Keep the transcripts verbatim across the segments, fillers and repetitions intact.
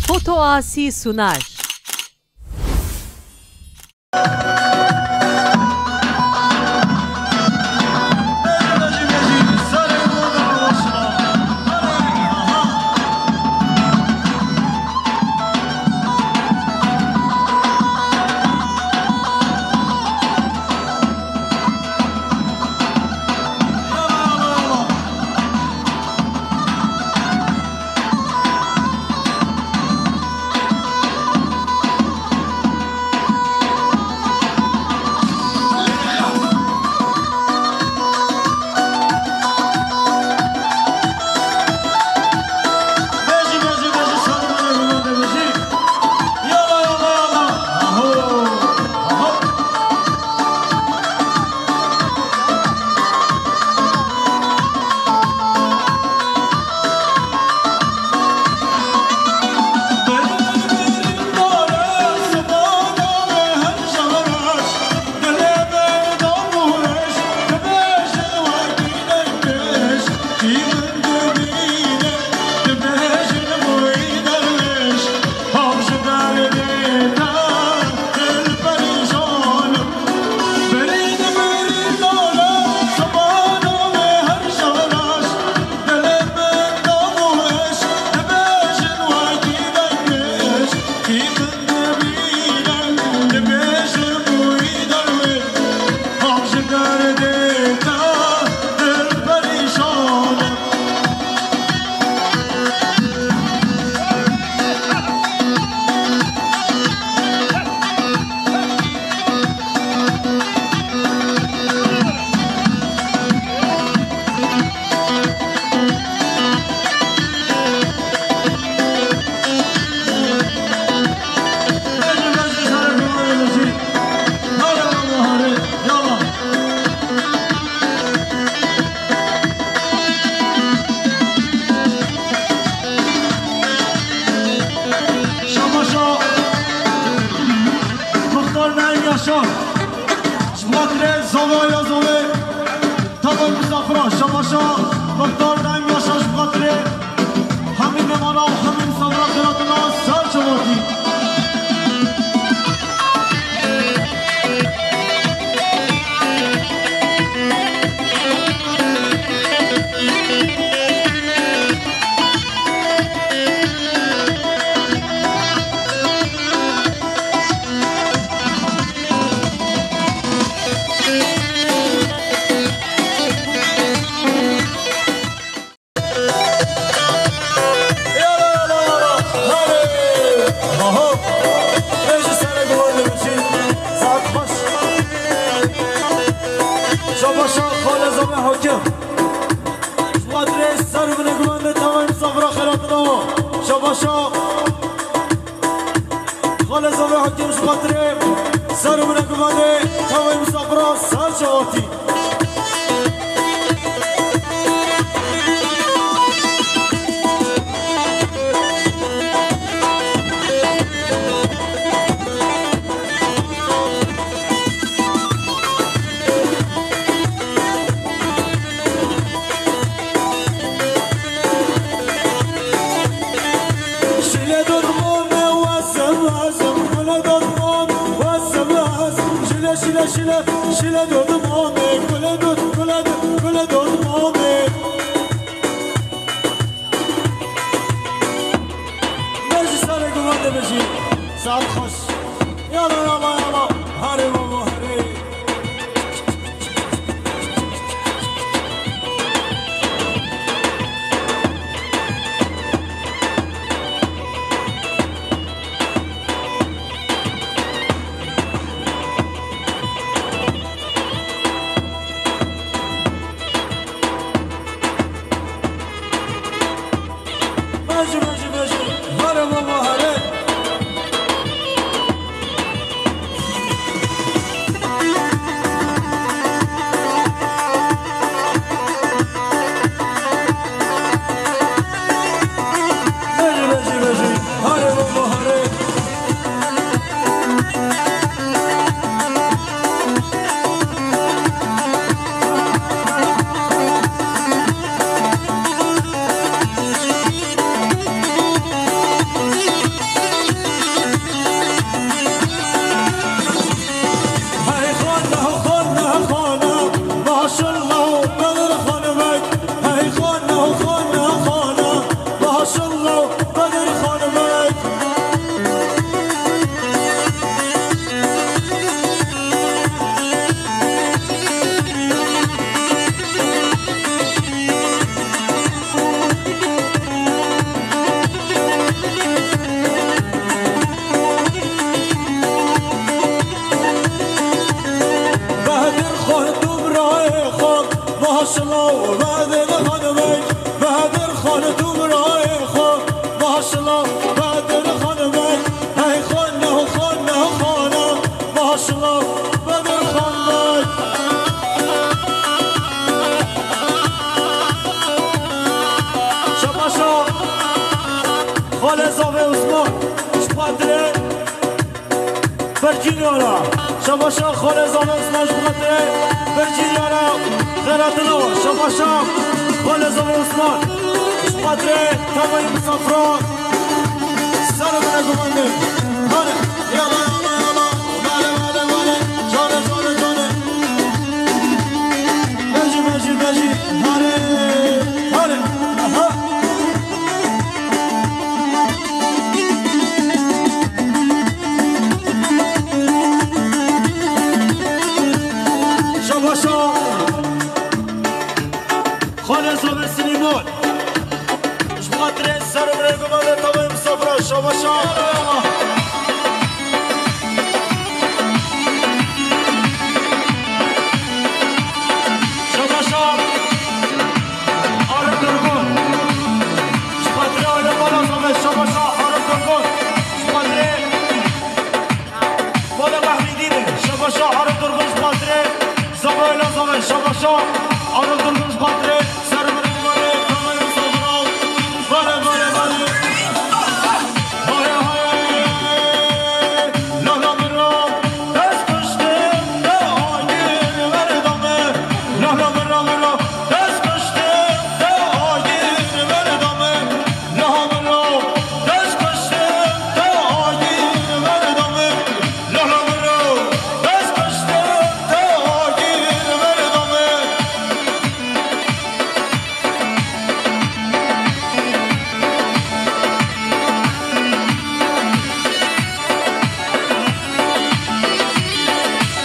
Foto Asi sunar. Şabaşa Muxtar Naim Yaşar. Ji xatirê zava ya zavê. Tavên misafiran, şabaşa Muxtar Naim Yaşar ji xatirê hemî mêmana û hemî misafira xêratina ser çavatî. Şabaşa xalê zame hakim. Ji xatirê ser û binê guvendê tevayî misafira xêratina. Şabaşa. Xalê zavê hakim ji xatirê ser û binê guvendê tevayî misafira ser çavatî. Şile dodmame wesem wesem, gule dodmame wesem wesem. Şile şile şile, şile dodmame, gule dod, gule dod, gule dodmame. Meclî serê guman de bijî. Saet xweş. Yala, yala, yala. Herê baba, herê. Mejî, mejî, mejî. Here baba, here. Mejî, mejî, mejî. Here baba, here. Xalê Zavê Osman, ji xatirê Virginiana. Şabaşa Xalê Zavê Osman, ji xatirê Virginiana. Xêratina we. Şabaşa Xalê Zavê Osman, ji xatirê tevayî misafiran. Ser min e gumandê. Hadi. Yala, yala, yala. Vale, vale, vale. Cane, cane, cane. Bejî, bejî, bejî. Hale, hale. Aha. Şabaşa. Xalê Zavê Silîman. Ji xatirê ser û rêguma de tavayê misafira. Şabaşa. Şabaşa. Arif Durgun. Ji xatirê aile mala Zavê. Şabaşa Arif Durgun. Ji xatirê Mala Mehmîdî de. Şabaşa Arif Durgun ji xatirê Zavê aile Zavê. Şabaşa Arif Durgun ji xatirê.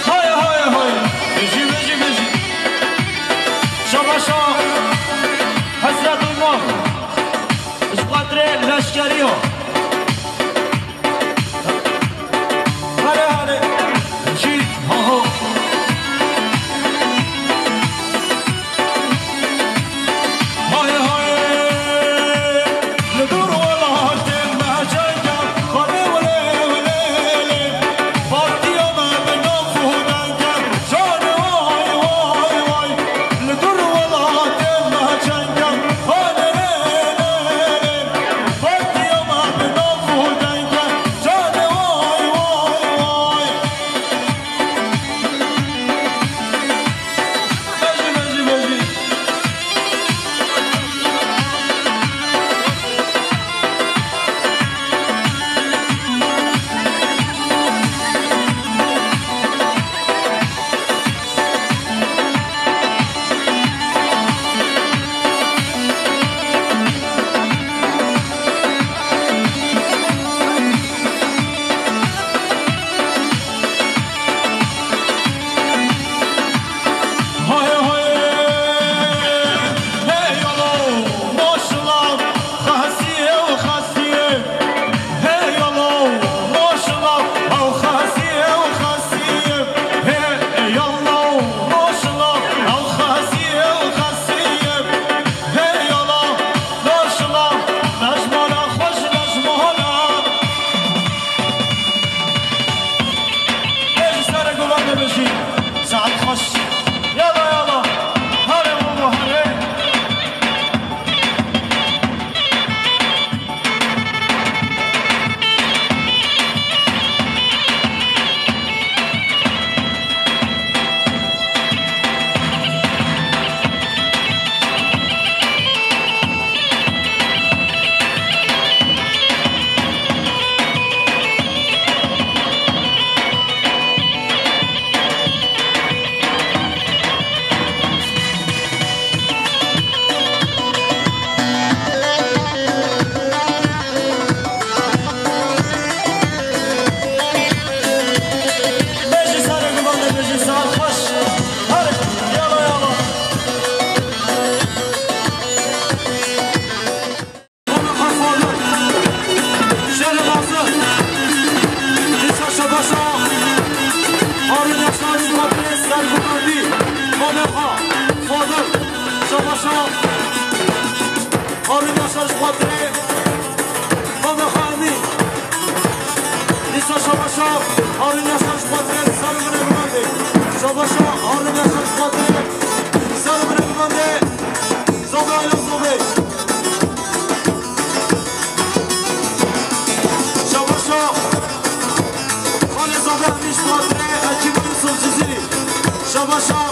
Hay hay hay. Bijî, bijî, bijî. Şabaşa Hezret Uymar. Ji xatirê leşkeriya. Hale, hale. Jî, ha, ha. Hay, hay. Li dûr welatên me cenge, xanê wele, wele, wele. Partiya me bi nav û deng e, canê way, way, way. Li dûr welatên me cenge, xanê lê, lê, lê. Partiya me bi nav û deng e, canê way, way, way. Bejî, bejî, bejî. Bêjî serê guvan de bijî. Saet xweş. Yala, yala. Hare babo, hare. Bêjî serê guvan de bijî, saet xweş. Hare, yala, yala. Şerê Bazı. Dîsa Şabaşa. Harun Yaşar ji xatirê Sergûmendî. Komexa. Fadil. Şabaşa. Harun Yaşar ji xatirê Komexa Emîn. Dîsa Şabaşa. Harun Yaşar ji xatirê Sergûmendî. Şabaşa. Harun Yaşar ji xatirê Sergûmendî. Zobê, alo, zobê. Başa,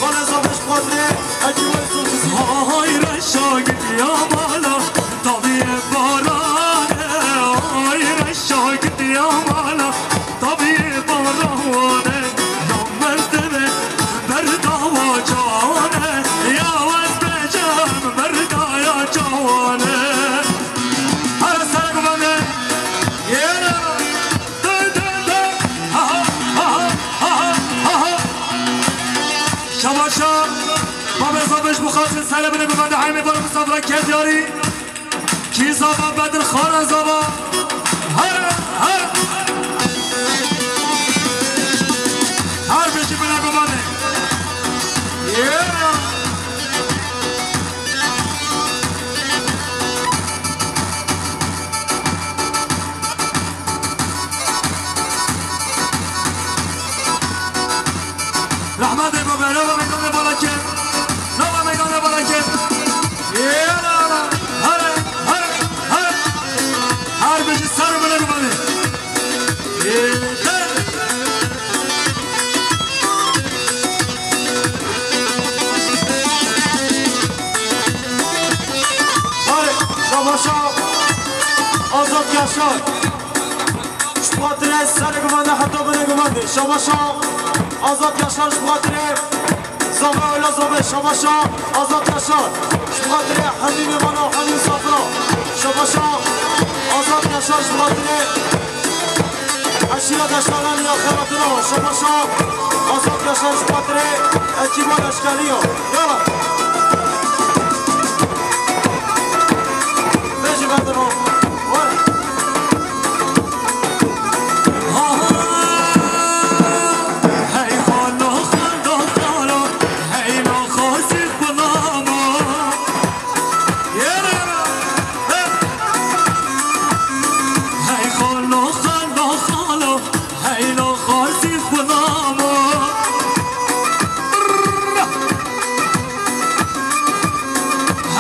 bana savaş patri, acı ve suç. Hay reşa git ya mala, tabiye barane. Hay reşa git ya mala, tabiye barane. Ya merdebe, berdawa cane. Ya wez becem, berdaya cane. Her ser gumane. Yera. Şabaşa, babê Zabiş Buxaçin, serebine bi bende heymê bar misafira Kedyarî. Kî zava Bedir Xara zava. Her, her. Her beşi bine bi bende. Yeah. Rehmetê babe, nava meydanê bala kir. Nava meydanê bala kir. Yêra, here, here, here. Her bijî ser bile bimane. Yêra. Hare, şabaşa. Azat Yaşar. Ji xatirê serê gumandê heta binê gumandê. Şabaşa Azat Yaşar ji xatirê Zava Ola Zave. Şabaşa Azat Yaşar ji xatirê hemî mêvana û hemî misafira. Şabaşa Azat Yaşar ji xatirê eşîra Deştaran ya xeratina. Şabaşa Azat Yaşar ji xatirê ekîba leşkeriya. Yala. Bêjî berdino. Were.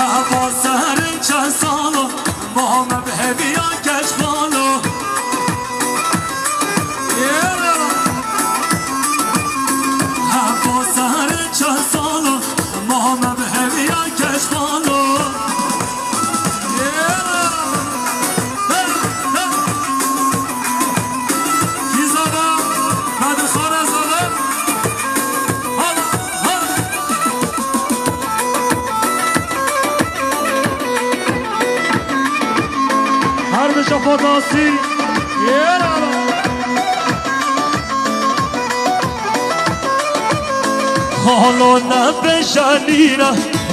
Heva serê çend salo, maha me bi heviya keç xalo. Heva serê çend salo, maha me bi heviya keç xalo. Kî zava, Nadir Xara zava. Hala, hala. Her bi şefatasî. Yêra. Xalo ne beşanîne,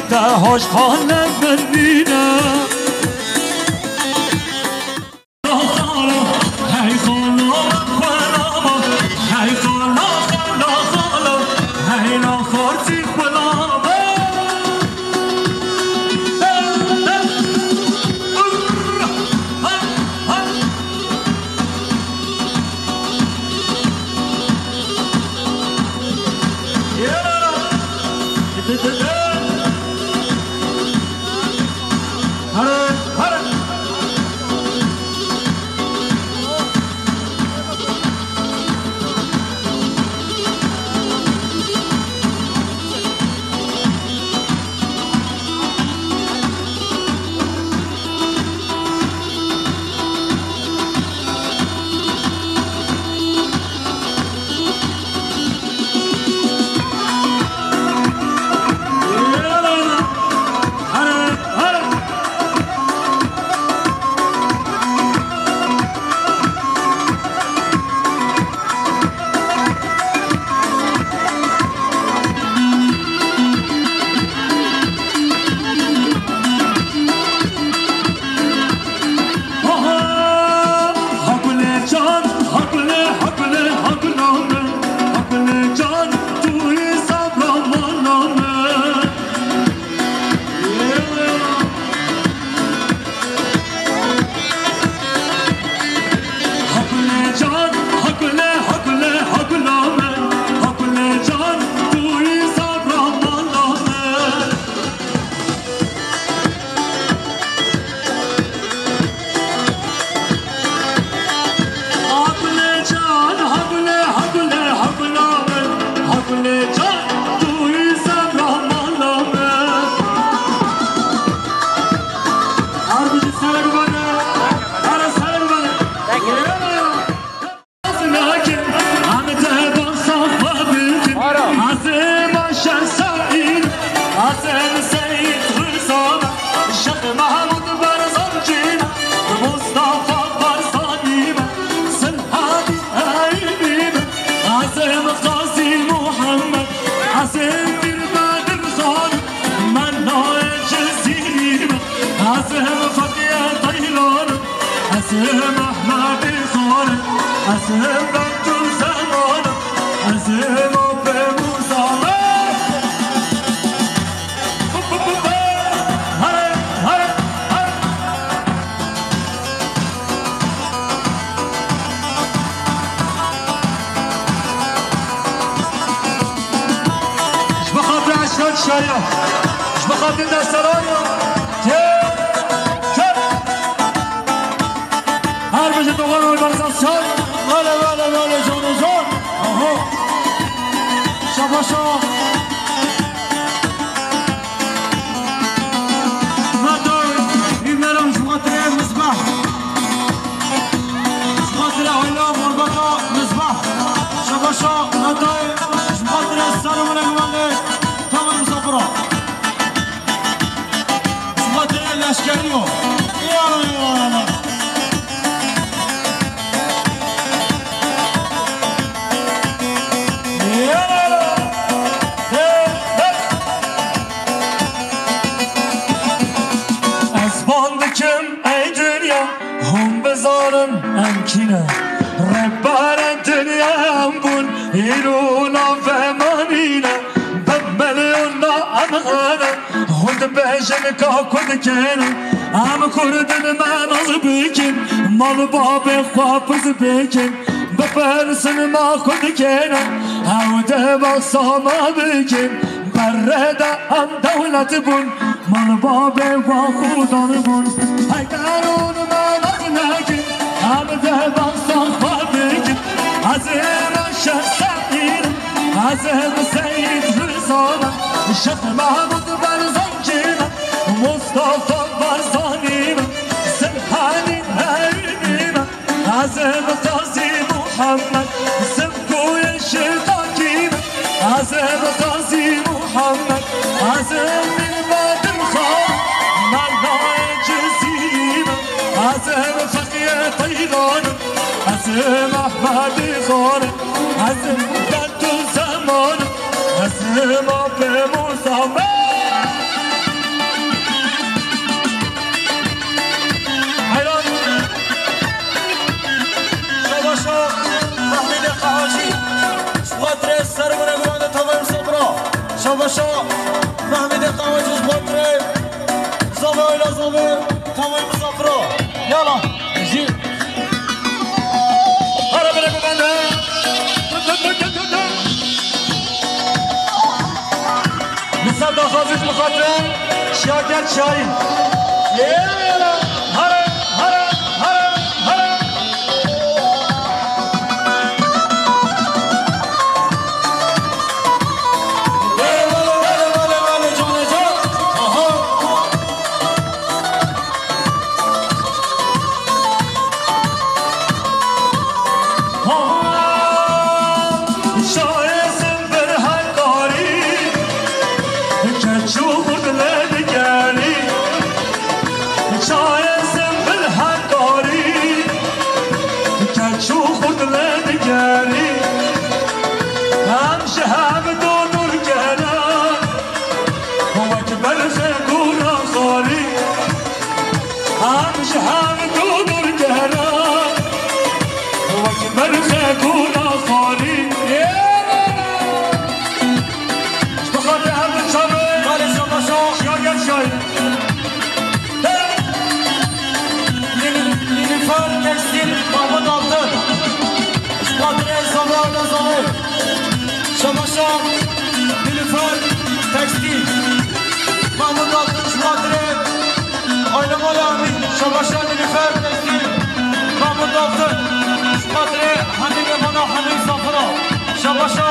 te hoş xane min nîne. Ez ê Mehmetî xan im, ez ê Bedû Zeman im, ez ê Mapê Mûsa me. Here, here, here. Ji bo xatir eşqet şaya, ji bo xatir destseraya. Çek, çek. Her bijî dogan organizasyon. Wele, wele, wele, canê can. Aha. Şabaşa. Nato, îneram ji xatirê Mizbah. Ji xatirê aîla malbata Mizbah. Şabaşa Nato, ji xatirê ser û minek wele, tamam misafira. Ji xatirê leşkerî yo. Yala, yala, yala. Yala, yala. Hey, hey. Ez ban dikim ey dinya, hûn bizanin em kî ne. Rêberê dinya em bûn, îro navê me nîne. Bi milyona em hene, hûn dibêjin ka Kurd kê ne. Em Kurd in, me nas bikin, mal babê xwe pirs bikin. Bipirsin me Kurd kê ne, ew dê behsa me bikin. Berê de em dewlet bûn, mal babê we xwedan bûn. Hey derûn me nas nekin, em dê behsa xwe bikin. Ez ê Reşid Seîd im, ez ê Seyîd Rizan im, Şêx Mehmûd Berzanjî me, Mustafa Barzanî me, Silhanî Herîmî me. Azim Qazî Muhammed, Simkûyê Şirtakî me. Azim Qazî Muhammed, Azim Mîr Badir Xan, Mernayê Cizîrî me. Azim Feqiyê Teyran, Azim Ehmedî Xan, Azim Bedû Zeman, Azim Apê Mûsa me. Heyran. Şabaşa Mehmedê Qehwecî, ji xatirê ser û minek wan de tavayê misafira. Şabaşa Mehmedê Qehwecî, ji xatirê zavê, aîla zavê, tavayê misafira. Yala, jî. Here bire bibende. Li ser daxwazî ji xatirê Şaker Şahîn. Here, here, here, here. Wele, wele, wele, wele, wele, canê can. Aha. Şayê zimbir hekarî, keç û xurt lê digerî. Şayê zimbir hekarî, keç û xurt lê digerî. Em ji hev du dûr gere, wek berxê gora xarî. Em ji hev du dûr gere, wek berxê gora xarî. Ji xatirê her du çavê. Belê, şabaşa. Şiya gel şahî. Nîl-, Nîlüfer Tekstîl, Mahmut Altın. Ji xatirê Zava Ala Zava. Şabaşa Nîlüfer Tekstîl, Mahmut Altın, ji xatirê Aile Mala Emîn. Şabaşa Nîlüfer Tekstîl, Mahmut Altın, ji xatirê hemî mêvana, hemî misafira. Şabaşa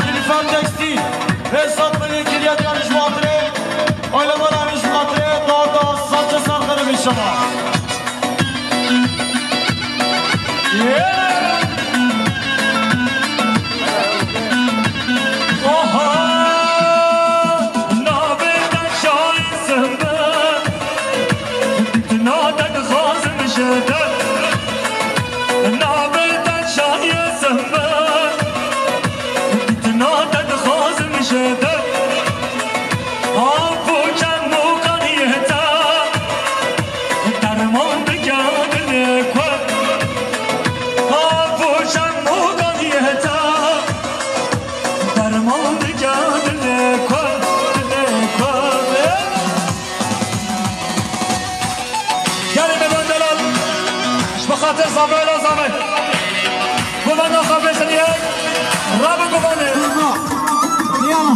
Nîlüfer Tekstîl, vê sed milî kiriye diyan ji xatirê Aile Mala Emîn, ji xatirê daweta sed çe sed xeribî şema. Oha, navê te şayî zimbir, dîtina te dixwazim ji te. Navê te şayî zimbir, dîtina te dixwazim ji te. Av û kem û qaniyê te, derman dike dilê ku. Xatir Zavrayla Zavay. Govenda xwe vêxiniye. Rabe govendê. Yala.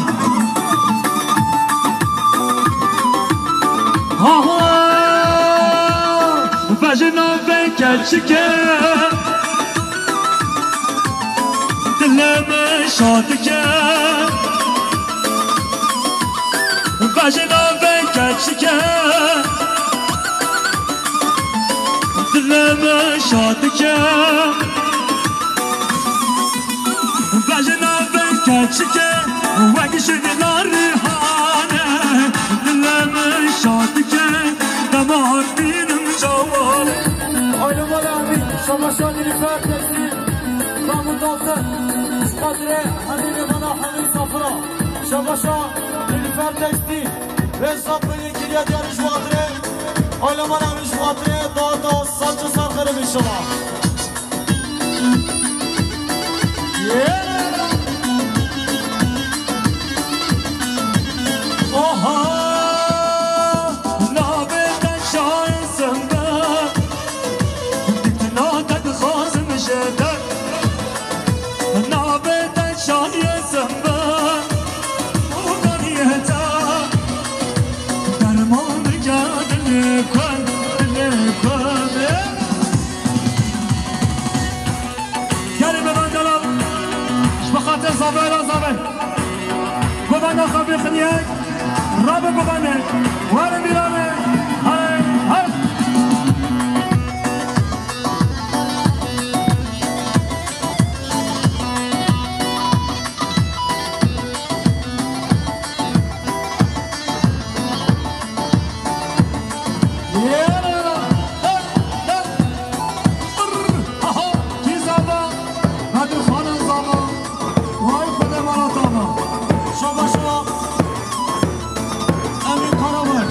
Aha! Vejina vê keçike. Dilê min şa dike. Vejina vê keçike. Dilê min şa dike. Vejina vê keçike. Wek jina rihane. Dilê min şa dike. Dema bînim cawane. Aile Mala Emîn, şabaşa Nilüfer Tekstil, Mahmut Altın, ji xatirê hemî mêvana, hemî safira. Şabaşa Nilüfer Tekstil, Rezzak Bey'in kiriye diyarî ji xatirê, aile Mala Emîn ji xatirê, da da saç û sar xerib inşallah. Oha! Navê te şayê zimbe, diktina te dixwazim ji te. Navê te şayê zimbe, û dariyê te derman dike dilê ku, dilê ku. Gelê me van delal, ji bi xatir Zavê la Zavê. Govenda xwe vêxiniye, rabe govendê, were bîranê, hey, hey. Şabaşa Emîn Karaman.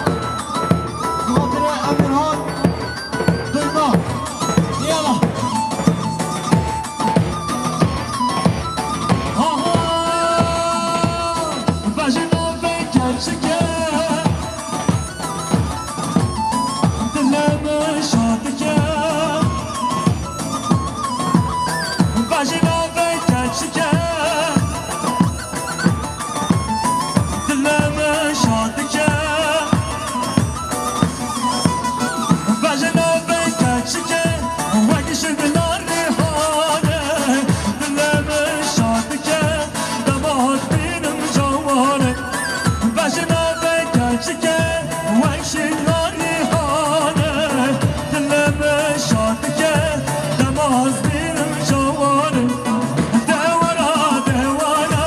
Xatirê Emirhan Duyma. Yala. Aha! Vejina vê keçike, dilê min şa dike. Vejina vê keçike, dilê min şa dike. Vejina vê keçike, wek jina rihane, dilê min şa dike, dema ez bînim cawane. Vejina vê keçike, wek jina rihane, dilê min şa dike, dema ez bînim cawane. Dewera, dewera,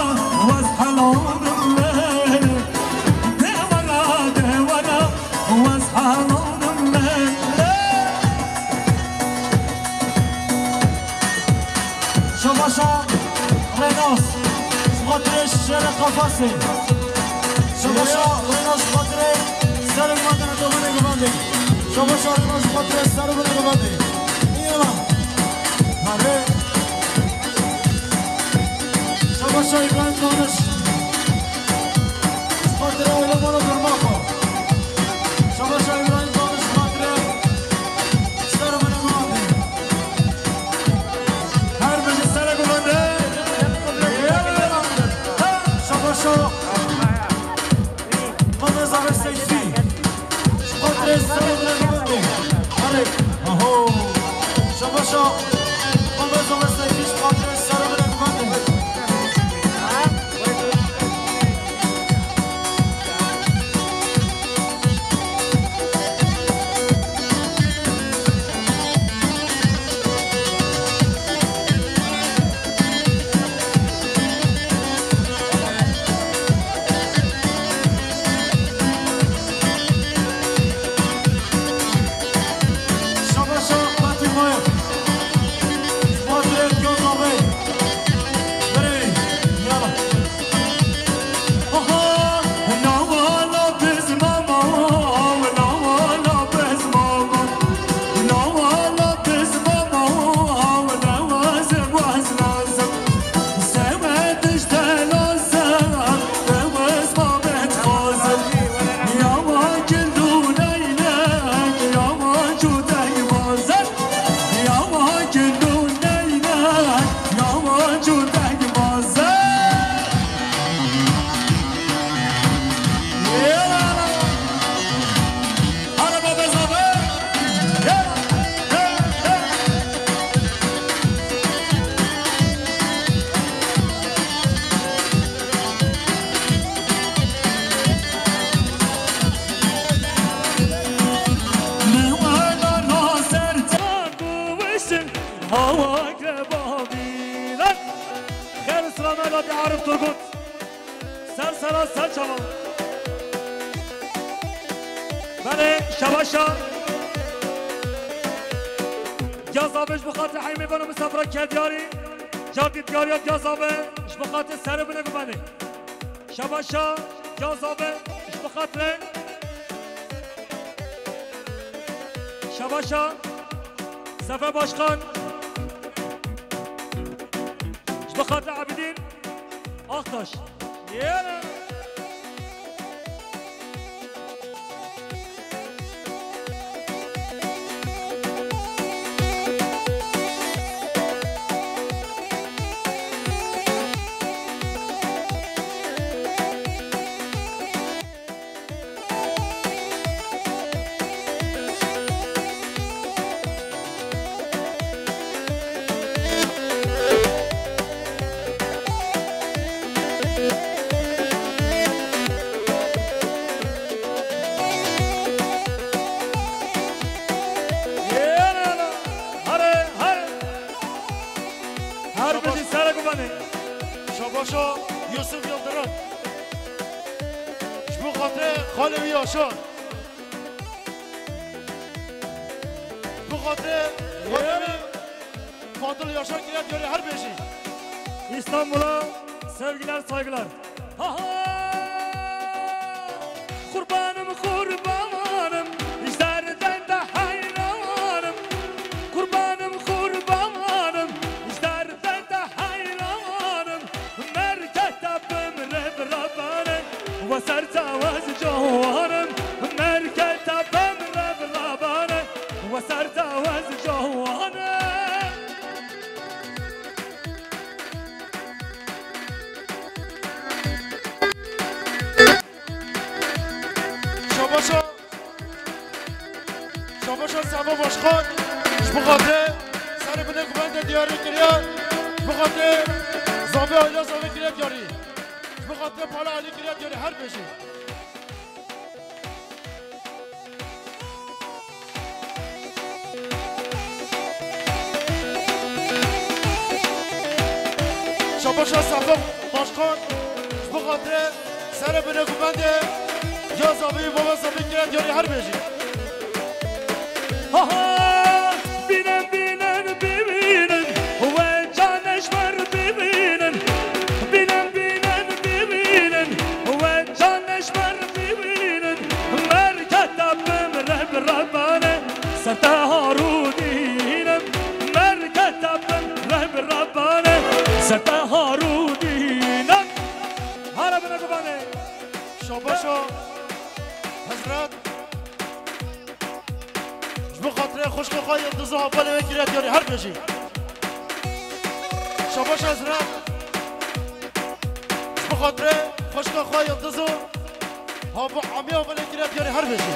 wez helalim lele. Dewera, dewera, wez helalim lele. Şabaşa Renas, ji xatirê şêrê qafasê. Şabaşa Renas, ji xatirê serê mezgînê govendê. Şabaşa Renas, ji xatirê serê mezgînê govendê. Yala. Hare. Şabaşa Îbrahîm Daniş. Ji xatirê oylama re durma xwe. Şabaşa Îbrahîm Daniş, ji xatirê serê mezgînê govendê. Her bijî serê govendê. Şabaşa Mehmet Zafer Seyfî. Ji xatirê serê mezgînê govendê. Hare. Aho. Şabaşa Mehmet Zafer Seyfî, ji xatirê serê mezgînê govendê. Şabaşa Fatî Mayir. Ji xatirê Awa ke babilan. Xêr û silamet latî Arif Turgut. Ser sera ser çavan. Belê, şebaşa. Gazabê ji bo xatir heymê beno misafira kediyarî. Car dîtgariya Gazabê ji bo xatir serê binê gumenê. Şebaşa, Gazabê, ji bo xatirê. Şebaşa, Sefer Başkan. Ji bo xatirê Ebidîn Aktaş. Yere. Her bijî, sere gumanê. Şabaşa Yusuf Yıldırım. Ji bo xatirê xalê wî Yaşar. Ji bo xatirê xalê wî Fadıl Yaşar kiriye diyarê her bijî. İstanbul'a sevgiler, saygılar. Ha ha! Kurbanım, kurbanım, ji derdê te heyranım. Kurbanım, kurbanım, ji derdê te heyranım. Merketa bimre bi rabane, we ser te wez cawanim. Merketa bimre bi rabane, we ser te wez cawanim. Şabaşa, şabaşa Seba Başkan, ji bo xatirê serê binê guvendê diyarî kiriye, ji bo xatirê zavê aile zavê kiriye diyarî, ji bo xatirê pala alî kiriye diyarî her bijî. Şabaşa Seba Başkan, ji bo xatirê serê binê guvendê ya zavê baba zavê kiriye diyarî her bijî. Ha ha, bînin, bînin, bibînin, we canê ji me re bibînin. Bînin, bînin, bibînin, we canê ji me re bibînin. Merketa bimre bi rebane, ser te harûdînim. Merketa bimre bi rebane, ser te harûdînim. Hara bine guvane. Şabaşa Hezret. Ji bo xatirê xwişka xwe Yildiz û hevalê wê kiriye diyarî her bijî. Şabaş Ezra. Ji bo xatirê xwişka xwe Yildiz û hava Amî hevalê kiriye diyarî her bijî.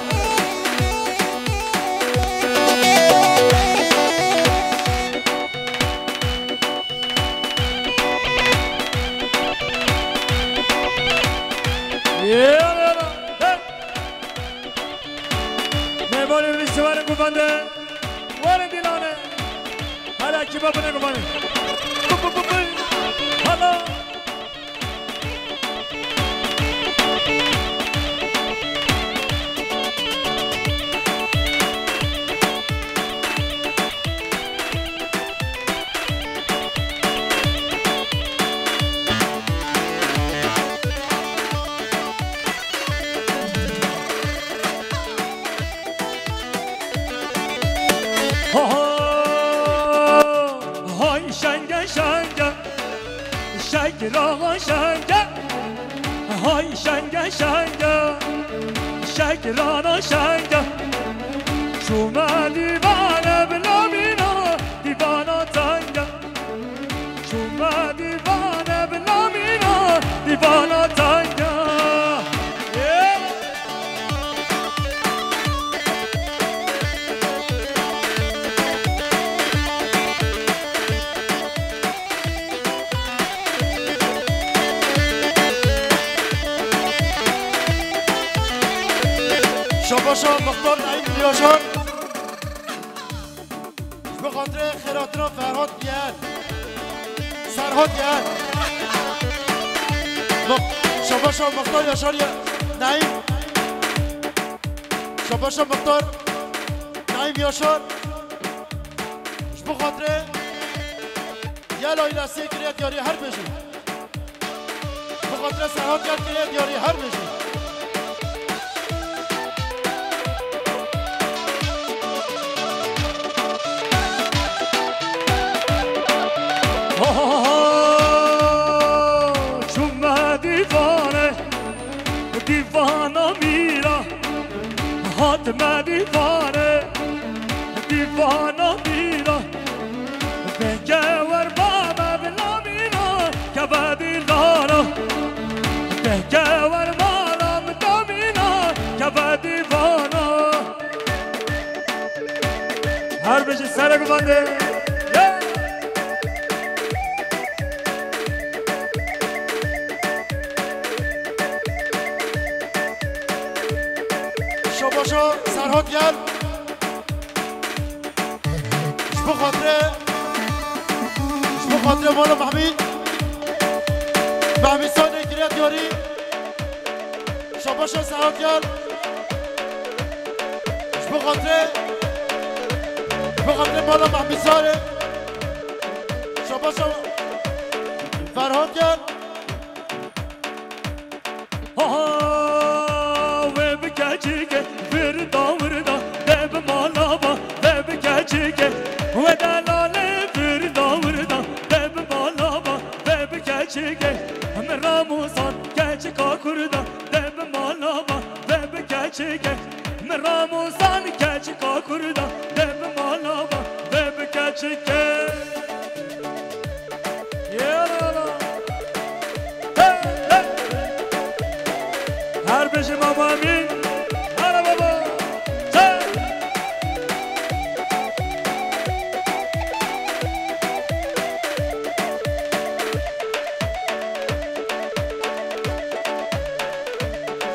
Yala, yala. Hey. Mêvanê li Sîwarê Guvende, warê dîlanê. Hala kî babine guvane. Bu, bu, bu, bu. Hala. Ho, ho, hay şenge şenge, şekrana şenge, hay şenge şenge, şekrana şenge. Çûme dîvane bila mîna, dîvana tenge. Çûme dîvane bila mîna, dîvana tenge. Ê! Şabaşa Muxtar Naim Yaşar. Bi xatirê xêratina Ferhat Gel. Serhat Gel. Bak, şabaşa Muxtar Yaşar ya. Naim. Şabaşa Muxtar Naim Yaşar. Ji bo xatirê Gel ailesê kiriye diyarî her bijî. Bi xatirê Serhat Gel kiriye diyarî her bijî. Çûme dîvane, dîvana mîra, hatime dîvane, dîvana mîra. Veke wer bame bi namîna, keve dîldara. Veke wer mala bi namîna, keve dîvana. Her bijî serek bende. Yeah! Şabaşa Serhat Gel. Ji bo xatirê, ji bo xatirê mala Mehmî. Mehmî Sanê kiriye diyarî. Şabaşa Serhat Gel. Ji bo xatirê, ji bo xatirê mala Mehmî Sanê. Şabaşa Ferhat Gel. Ha, wê bi keçike, virda, virda, de bi mala ba, ve bi keçike. Wê delalê, virda, virda, de bi mala ba, ve bi keçike. Min ramûsan keçika kurda, de bi mala ba, ve bi keçike. Min ramûsan keçika kurda, de bi mala ba, ve bi keçike. Yala, yala. Hey, hey. Her bijî Mama Emîn. Hele baba. Hey.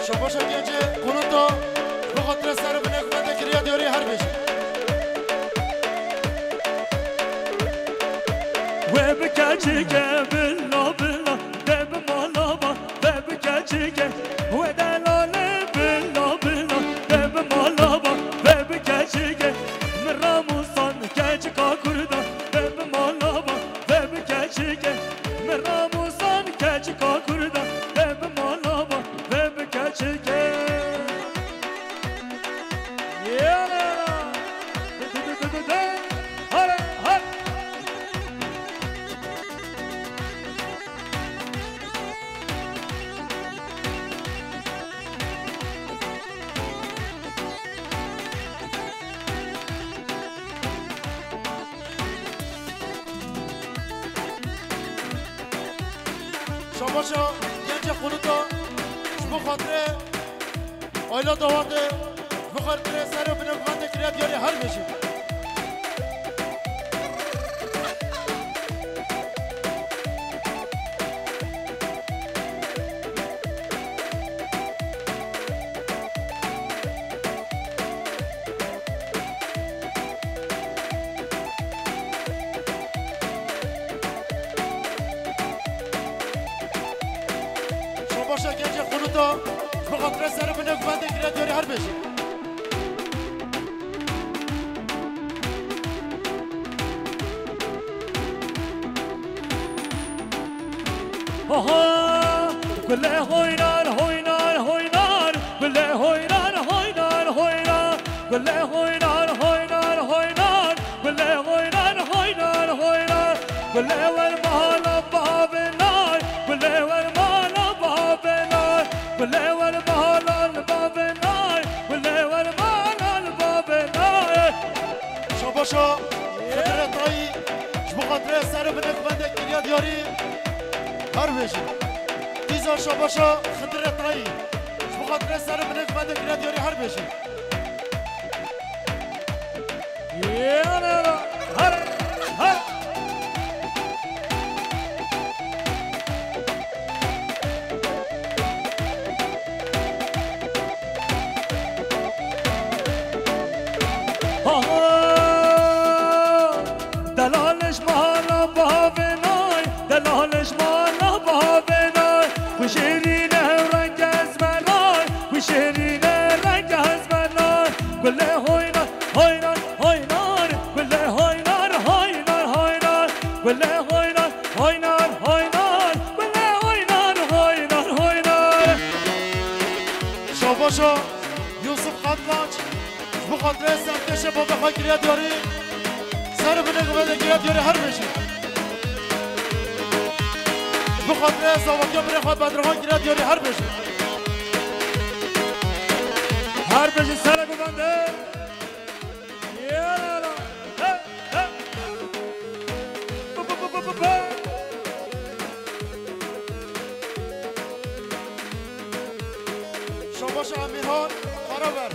Şabaşa gencê Qunuta, bi xatirê ser û binê ku bende kiriye diyarî her bijî. Wê bi keçike bila bila, de bi mala ba, ve bi keçike. Wê delalê bila bila, de bi mala ba, ve bi keçike. Min ramûsan keçika kurda, de bi mala ba, ve bi keçike. Min ramûsan keçika kurda, de bi mala ba, ve bi keçike. Yala, yala. Hale, hale. Şabaşa gencê Qunuta, ji bo xatirê aila dawatê, ji bo xatirê ser û binê ku bende kiriye diyarî her bijî. Şabaşa gencê Qunuta, ji bo xatirê ser û binê ku bende kiriye diyarî her bijî. Aha! Gule hoynar, hoynar, hoynar. Gule hoynar, hoynar, hoynar. Gule hoynar, hoynar, hoynar. Gule hoynar, hoynar, hoynar. Gule wer mala bavê nay. Gule wer mala bavê nay. Gule wer mala bavê nay. Gule wer mala bavê nay. Şabaşa Xidirê Tayî, ji bo xatirê ser û binê ku bende kiriye diyarî, her bijî. Dîza şabaşa Xidirê Tayî, ji bo xatirê ser û binê ku bende kiriye diyarî, her bijî. Yala, yala. Her, her. Aha! Wele hoynar, hoynar, hoynar. Wele hoynar, hoynar, hoynar. Şabaşa Yusuf Xetlaç, ji bo xatirê serkêşê babê xwe kiriye diyarî. Ser û binê guvê de kiriye diyarî, her bijî. Ji bo xatirê zavatiya birê xwe Bedirxan kiriye diyarî, her bijî. Her bijî, serê guvê de. Yala. He, he. Bu, bu, bu, bu, bu, bu. Şabaşa Emirhan Karaber.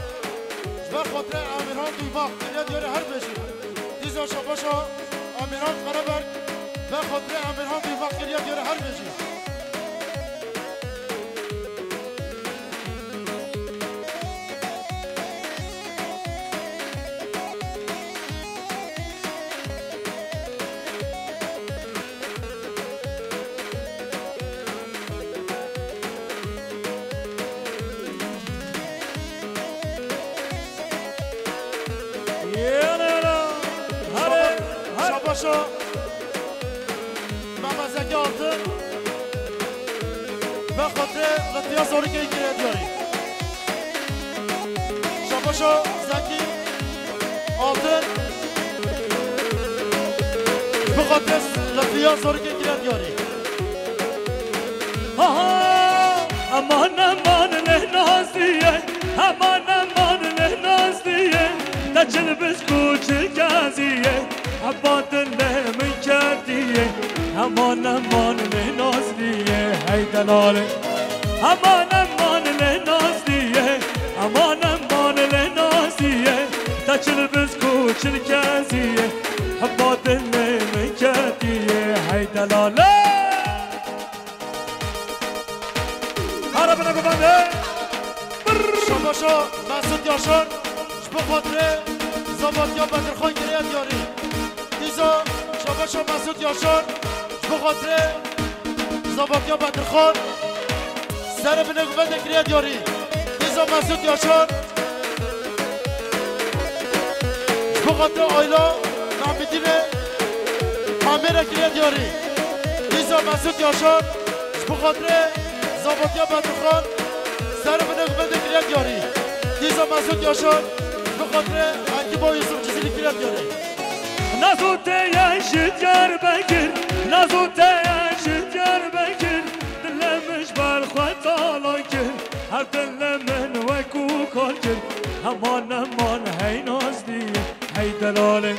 Ji ber xatirê Emirhan Duybak kiriye diyarî, her bijî. Dîsa şabaşa Emirhan Karaber. Ji ber xatirê Emirhan Duybak kiriye diyarî, her bijî. Şabaşa Mehmet Zeki Altın. Bi xatirê Lutfiya Zorikê kiriye diyarî. Şabaşa Zeki Altın. Bi xatirê Lutfiya Zorikê kiriye diyarî. Aha, eman, eman lê Nazliyê, eman, eman lê Nazliyê, te çil biz ku çil keziyê, heba dilê min ketiye. Eman, eman lê Nazliyê, hey delalê. Eman, eman lê Nazliyê, eman, eman lê Nazliyê, te çil biz ku çil keziyê, heba dilê min ketiye, hey delalê. Arabine guvende. Şabaşa Mesut Yaşar, ji bo xatirê zavatiya Bedirxan kiriye diyarî. Dîsa şabaşa Mesut Yaşar, ji bo xatirê zavatiya Bedirxan, serê binê guvê de kiriye diyarî. Dîsa Mesut Yaşar, ji bo xatirê Ayla Mehmedînê Amêre kiriye diyarî. Dîsa Mesut Yaşar, ji bo xatirê zavatiya Bedirxan, serê binê guvê de kiriye diyarî. Dîsa Mesut Yaşar, ji bo xatirê Ekîba Yusuf Cizîrî kiriye diyarî. Nazo te ye ji Diyarbekir, nazo te ye ji Diyarbekir, dilê min ji ber xwe talan kir, her dilê min wekû kal kir. Eman, eman hey Nazliyê, hey delalê.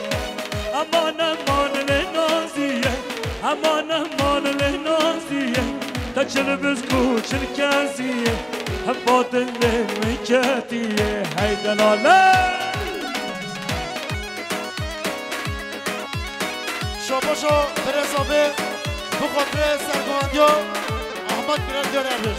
Eman, eman lê Nazliyê, eman, eman lê Nazliyê, te çil biz ku çil keziyê, heba dilê min ketiye, hey delalê. Şabaşa Birêz Abê, bi xatirê sergovendiya Ahmet Birêz Diyar Erbêj.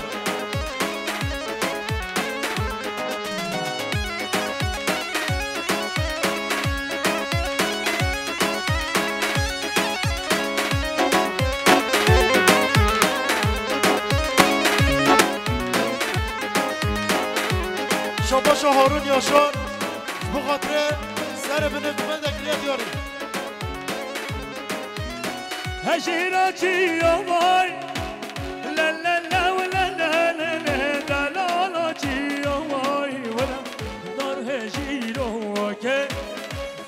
Şabaşa Harun Yaşar, ji bo xatirê serê binê guvê de kiriye diyarî. Hejîra çiyo vay, le le le le le le le, delala çiyo vay, wela dar hejîro ke,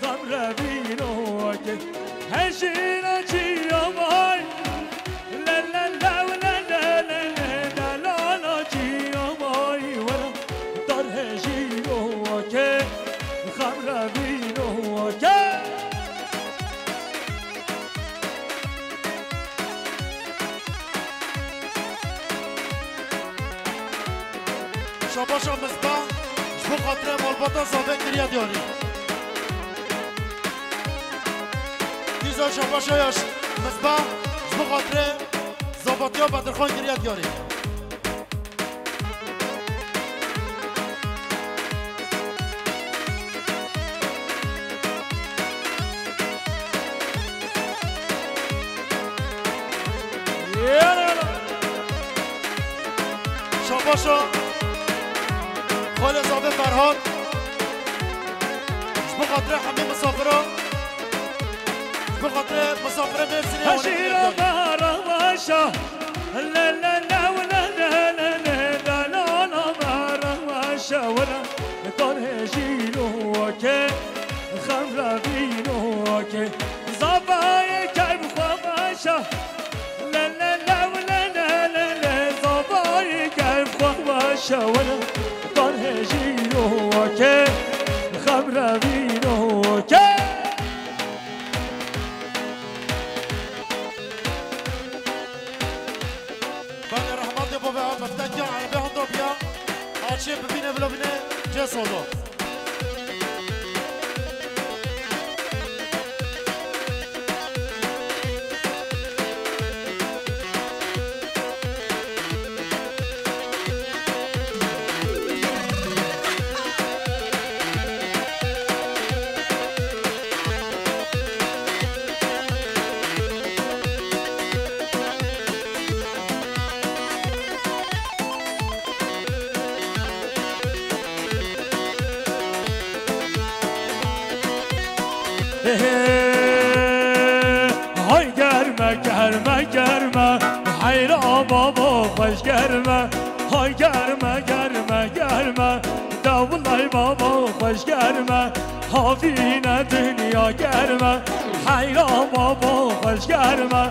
xem revîro ke, hejîra çiyo vay, le le le le le le, delala çiyo vay, wela dar hejîro ke, xem revîro ke. Şabaşa Mizba, ji bo xatirê malbata Zavê kiriye diyarî. Dîsa şabaşa ya ş-, Mizba, ji bo xatirê zavatiya Bedirxan kiriye diyarî. Şabaşa Xalê Zavê Ferhat, ji bo xatirê hemî misafiran, ji Bi xatirê misafirê Mêrsînê Hejîra me rewşa, le le le le le le le, delala me rewşa, were kar hejîro ke, xem revîno ke, zavayê keyf xwe meşa, le le le le le le le, zavayê keyf xwe meşa, were kar hejîro ke, xem revîno ke. Bale rehmetê bavê Ahmet Tekke, erebê handa biya, haçê bibîne bila bîne cê sodo. Hay germe, germe, germe, heyra baba xweş germe. Hay germe, germe, germe, dewlay baba xweş germe. Havîne dinya germe, heyra baba xweş germe.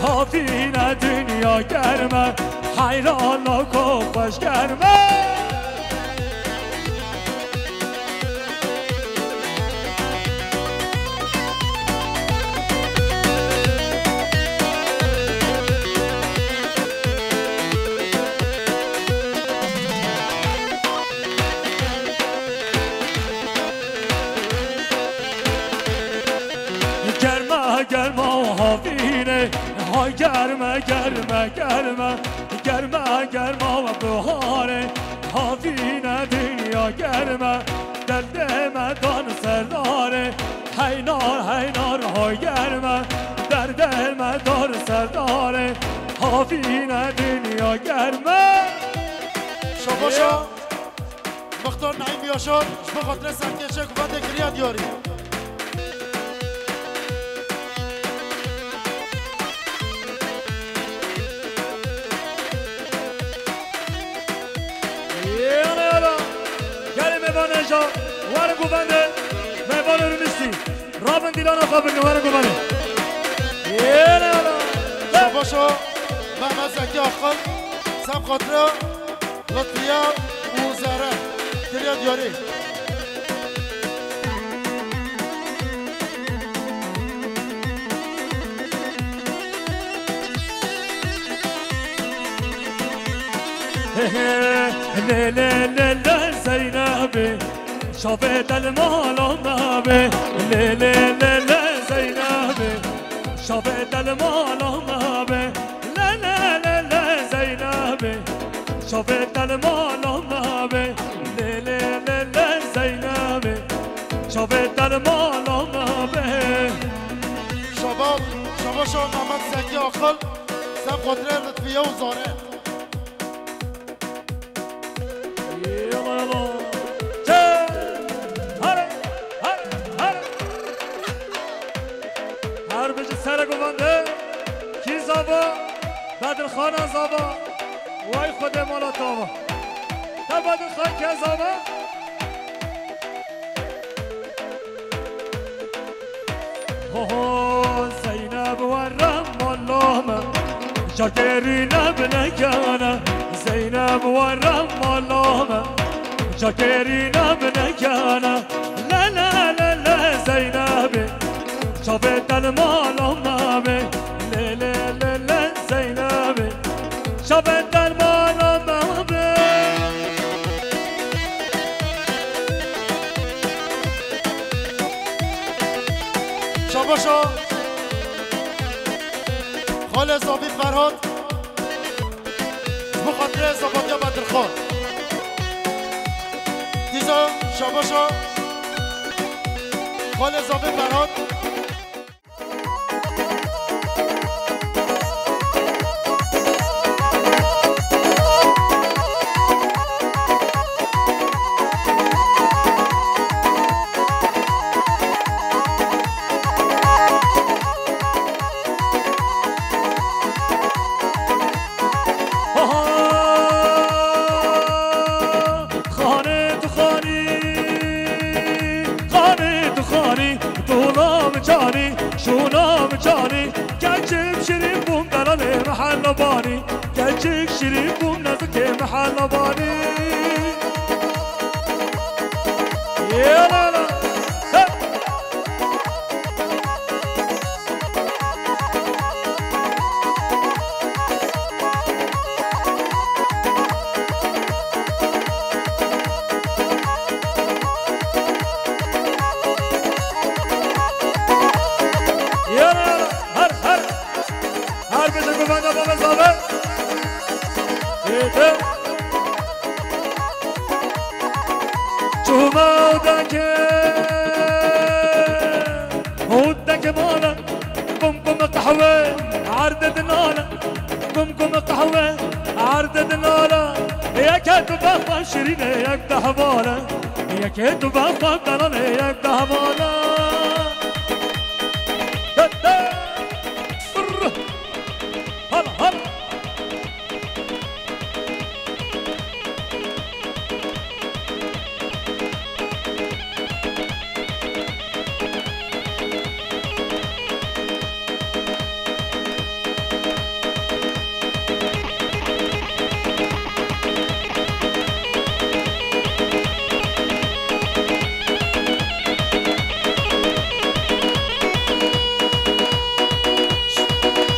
Havîne dinya germe, heyra lako xweş germe. Germe, germe havîne, hay germe, germe, germe. Germe, germe biharê, havîne dinya germe. Derdê me dan serdarê, heynar, heynar hay germe. Derdê me dan serdarê, havîne dinya germe. Şabaşa. Muxtar Naîm Yaşar, ji bo xatirê serkêşê ku vende kiriye diyarî. Yala, yala. Gelê mêvanê ja, werin ku vende, mêvanê rûniştî. Rabin dîlana xwe bigrin, werin ku vende. Yala, yala. Şabaşa, Mehmet Zeki Akın, ser xatirê Lutfiye û Zehra kiriye diyarî. Lê lê lê lê Zeynebê, şavê delmala me be. Lê lê lê lê Zeynebê, şavê delmala me be. Lê lê lê lê Zeynebê, şavê delmala me be. Lê lê lê lê Zeynebê, şavê delmala me be. Şaba, şaba şa Mehmet Zeki Akıl, ser xatirê Lutfiye û Zare. Yala, yala. Çe! Hare, hare, hare. Her bijî sere govende. Kî zava? Bedirxana zava. Way Xwedê mala tava. Te Bedirxan ke zava? Ho ho, Zeynep were mala me, şakerî ne binekene. Zeynep were mala me, şakerî ne binekene. Le le le le Zeynepê, şavê delmala me be. Le le le le Zeynepê, şavê delmala me be. Şabaşa. Xalê Zavî Ferhat. Ji bo xatirê Zavatiya Bedirxan. Dîsa şabaşa. Xalê Zavî Ferhat. Lebanî. Yala, yala. He. Yala, yala. Her, her. Her bêje govenda bavê zave. Êdî. Çûme odeke, odeke mala, qumqum qehwe, erde dinala, qumqum qehwe, erde dinala. Yeke tu bexwe şirîne, yek dehbale, yeke tu bexwe delale, yek dehbale. De, de. Brr. Hala, hala.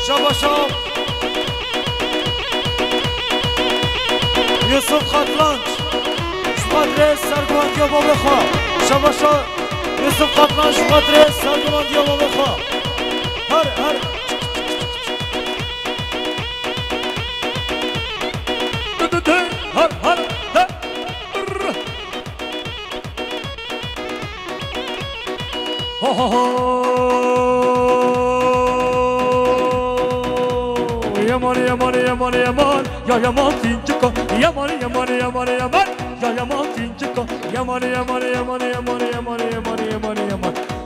Şabaş, şabaş. Yusuf Qatlanç, ji xatirê serguvandiya bavê xwe. Şabaş, şabaş. Yusuf Qatlanç, ji xatirê serguvandiya bavê xwe. Her, her. Her, her, her. Ho, ho, ho. Yaman, yaman, yaman, yaman. Ya yaman fincika. Yaman, yaman, yaman, yaman. Ya yaman fincika. Yaman, yaman, yaman, yaman.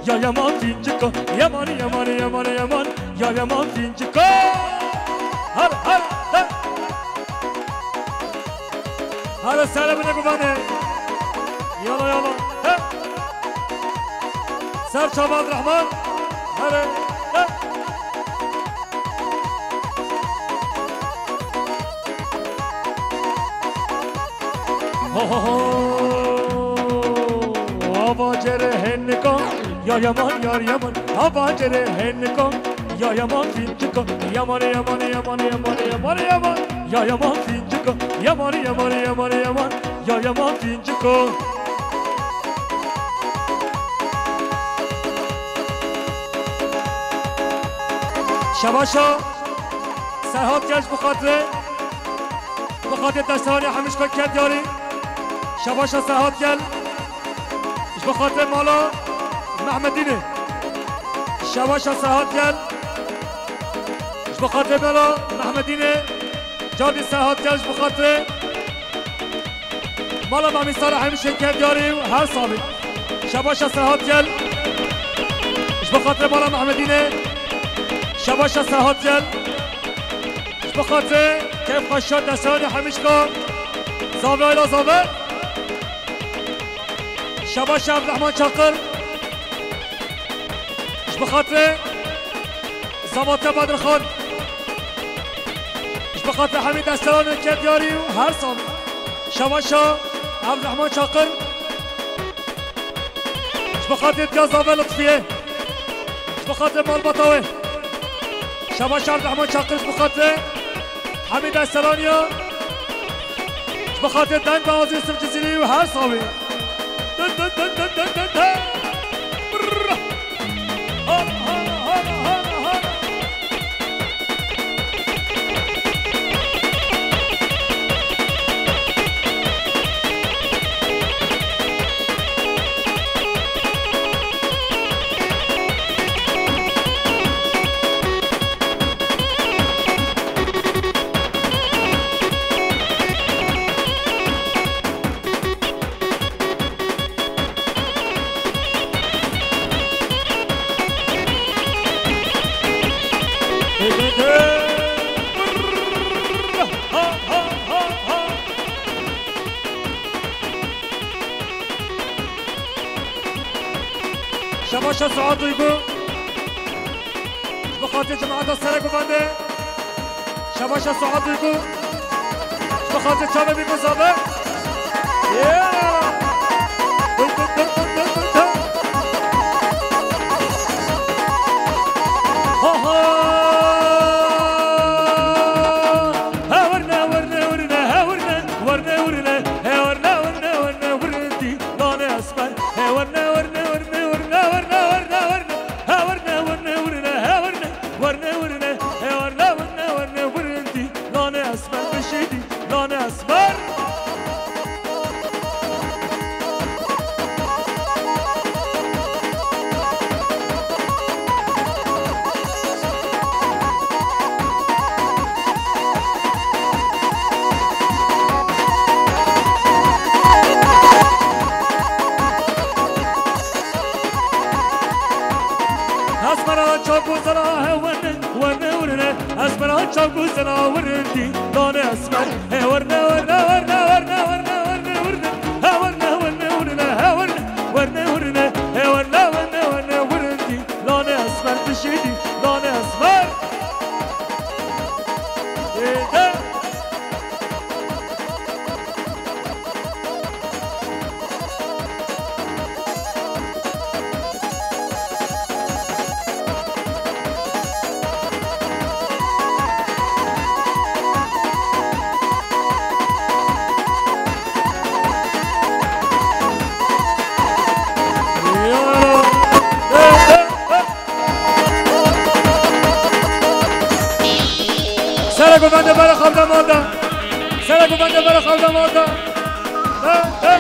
Ya yaman fincika. Yaman, yaman, yaman, yaman. Ya yaman fincika. Her, her, her. Hadi sere bine guvene. Yala, yala. He. Ser çava Abdurrahman. Hadi. He. Ho, ho, ho. Ava cere hennika. Ya yaman, yar yaman. Ava cere hennika. Ya yaman fincika, yaman, yaman, yaman, yaman, yaman, yaman. Ya yaman fincika, yaman, yaman, yaman, yaman. Ya yaman fincika. Şebaşa Serhat Gel ji bo xatirê, ji bo xatirê derslerê hemî ji xwe ket yarî. Şebaşa Serhat Gel. Ji bo xatirê mala Mehmedînê. Şebaşa Serhat Gel. Ji bo xatirê mala Mehmedînê. Cardî Serhat Gel ji bo xatirê mala Memî Salih hemî şêker diyarî û her sabî. Şebaşa Serhat Gel. Ji bo xatirê mala Mehmedînê. Şebaşa Serhat Gel. Ji bo xatirê keyfxweşiya destanê hemîşka zave ayla zave. Şebaşa Evdirehman Çakir. Ji bo xatirê Zavatiya Bedirxan. Ji bo xatirê hemî desteranê ke diyarî û her sal. Şebaşa Evdirehman Çakir. Ji bo xatirê diya zave Lutfiye. Ji bo xatirê malbata wê. Şebaşa Evdirehman Çakir ji bo xatirê hemî destelaniya. Ji bo xatirê deng ve Azîz Yusuf Cizîrî û her sawî. Dın dın dın dın dın dın dın. Brrr. Hana, hana, hana, hana, hana. Şebaşa Suat Duygu. Ji bo xatirê cemaeta Serek û Bendê. Şebaşa Suat Duygu. Ji Xatir çavê bî mizave. Ha, ha. He werne, werne, werne, he werne, werne, werne, he werne, werne, werne, werne, dî, lane esmer. He werne, werne, werne, werne, werne, werne, werne, he werne, werne, werne, he werne, werne, werne, werne, werne, dî, lane esmer, bişî dî, lane esmer. Esmera çavgozera he werne, werne werne. Esmera çavgozera werne dî, lane esmer. He werne, werne, werne. He werne, werne, werne. He werne, werne, werne. He werne, werne, werne, werne dî, lane esmer, bişî dî, lane esmer. Ê, de. Sere ku bende bere xavda manda. Sere ku bende bere xavda manda. He, he.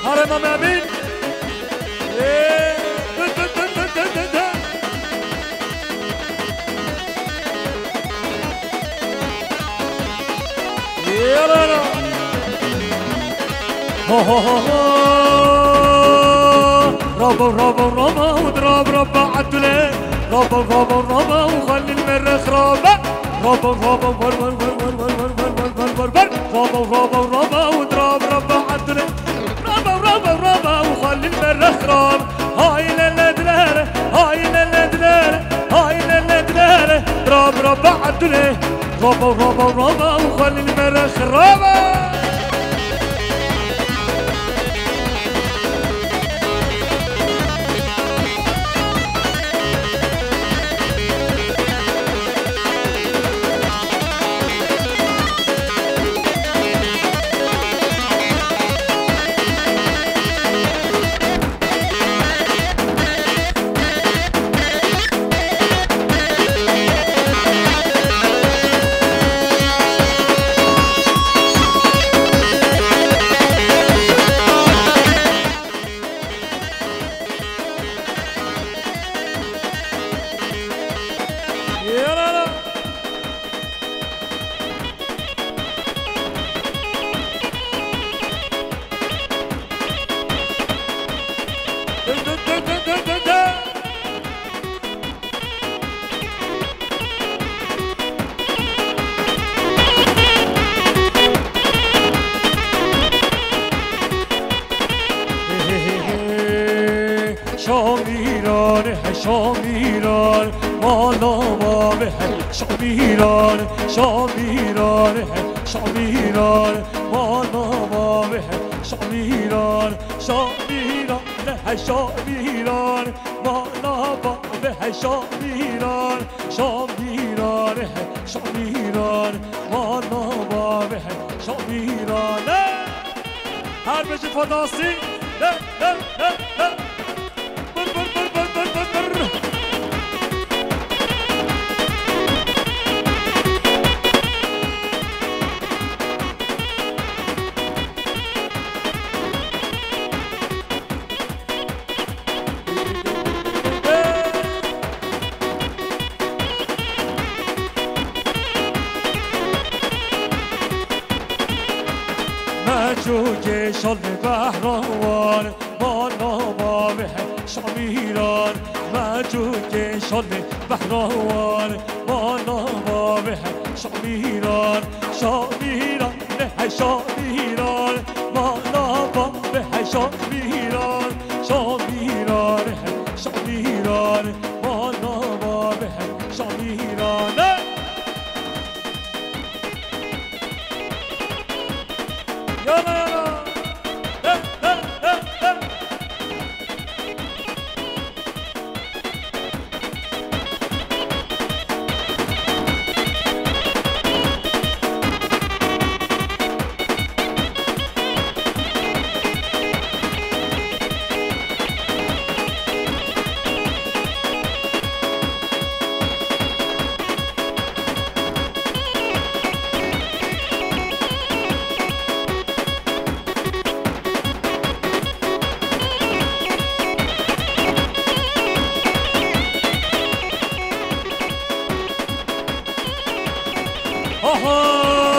Harê Mamê Emîn. Ê, tı, tı, tı. Yalala. Ho, ho, ho, ho. Rabo, rabo, rabo, drab, rabo, Abdule. Rabo, rabo, rabo, Xalil Merrex, rabo. Rabo, rabo, var, var, var. Rabo, rabo, rabo, drab, rabo, Abdule. Rabo, rabo, rabo, Xalil Merrex, rabo. Hay lele dilere, hay lele dilere, hay lele dilere. Rabo, rabo, Abdule. Rabo, rabo, rabo, Xalil Merrex, rabo. Şamîran he, Şamîran, mala bavê he, Şamîran, Şamîran he, Şamîran, mala bavê he, Şamîran, Şamîran he, Şamîran, mala bavê he, Şamîran, Şamîran he, Şamîran, mala bavê he, Şamîran he. Her bijî Fadasî. Le, le, le, le. Bır, bır, bır. Me Mecûkê şalê behrawan, bala bavê hey şamîran. Mecûkê şalê behrawan, bala bavê hey şamîran. Şamîran, hey şamîran, bala bavê hey şamîran. Şamîran, hey şamîran, bala bavê hey şamîran. Hey! Yana, yana. Hey, hey, hey, hey.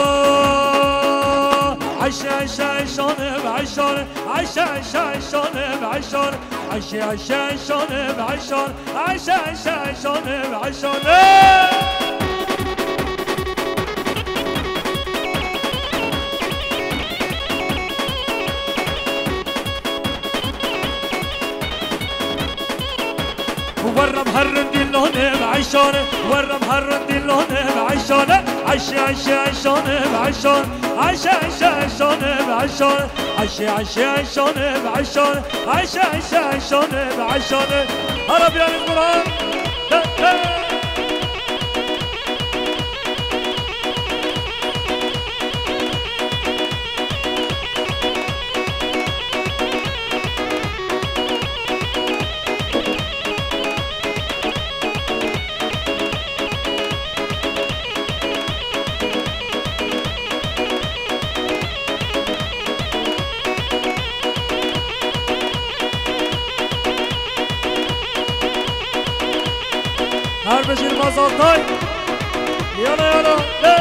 Aha! Ayşe, Ayşe, Ayşe, Ayşe, Ayşe, Ayşe, Ayşe, Ayşe, Ayşe, Ayşe, Ayşe, Ayşe, Ayşe, Ayşe, Ayşe, Ayşe, Ayşe. Werem herin dilone Ayşane, werem herin dilone Ayşane, Ayşe, Ayşe, Ayşane, Ayşan, Ayşe, Ayşe, Ayşane, Ayşan, Ayşe, Ayşe, Ayşane, Ayşan, Ayşe, Ayşe, Ayşane, Ayşane. Hara biyanî Kur'an. He, he. Her bijî Yilmaz Altay. Yana yana. Le,